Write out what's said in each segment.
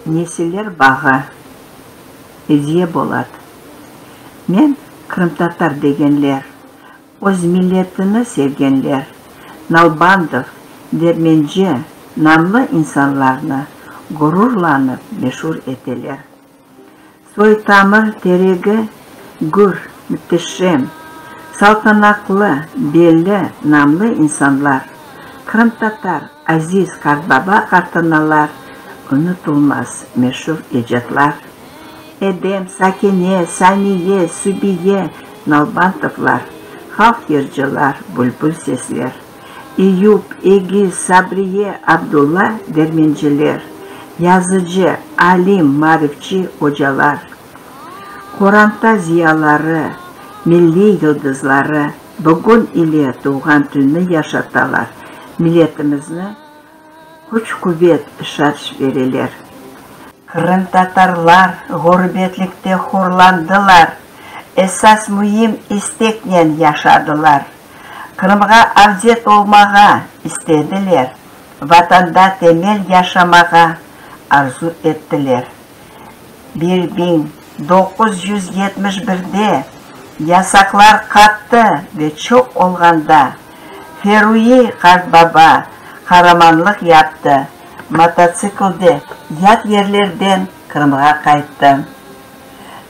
Nesiller bağı, Ediye Bolat. Men qırımtatar degenler, Öz milletini sevgenler, Nalbandov, Dermenci namlı insanlarnı Gururlanıp meşur eteler. Soy-tamır teregi gür, müteşem, saltanatlı, belli, namlı insanlar, qırımtatar, aziz qartbaba-qartanalar, unutılmaz meşur ecatlar. Edem, Sakine, Saniye, Subiye, Nalbantovlar, halq yırcılar, bülbül sesler. Eyüp, Egiz, Sabriye, Abdulla dermenciler, yazıcı, alim, maarifçi ocalar. Qoranta ziyaları, milliy yıldızları bugün ile tuvğan tilni yaşatalar, milletimizni küç-quvet, işanç bereler. Qırımtatarlar ğurbetlikte horlandılar, esas müim isteknen yaşadılar. Qırımğa avdet olmağa istediler, Vatanda temel yaşamağa arzu ettiler. 1971-de yasaqlar qattı ve çoq olğanda, Feruyi qartbaba qaramanlıq yaptı, mototsiklde yat yerlerden Qırımğa qayttı.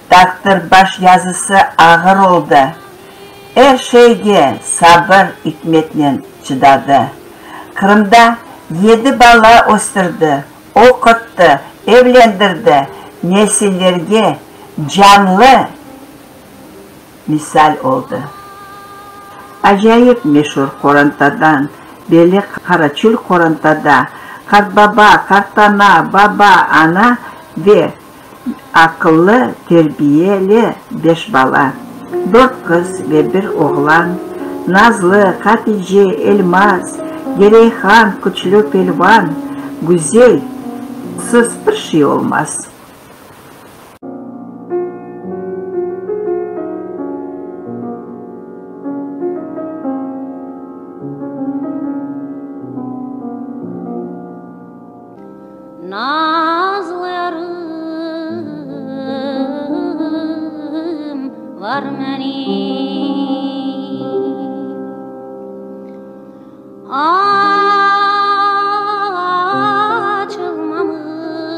Taqdir baş yazısı ağır oldı. Er şeyge sabır, ikmetnen çıdadı. Qırımda yedi bala östürdi, oquttı, evlendirdi, nesillerge canlı misal oldı. Acayip meşur qorantadan belli Qaraçül qorantada qartbaba, qartana, baba, ana ve Aqıllı, terbiyeli beş bala, dört qız ve bir oğlan, Nazlı, Hatice, Elmaz, Gereyhan, küçlü pelvan, Güzel, sız bir şey olmaz. Nazlı yarım var menim,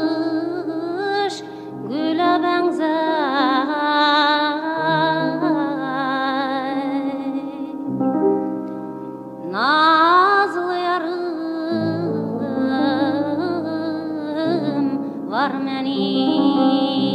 Açılmamış güle beñzer. Nazlı yarım var menim.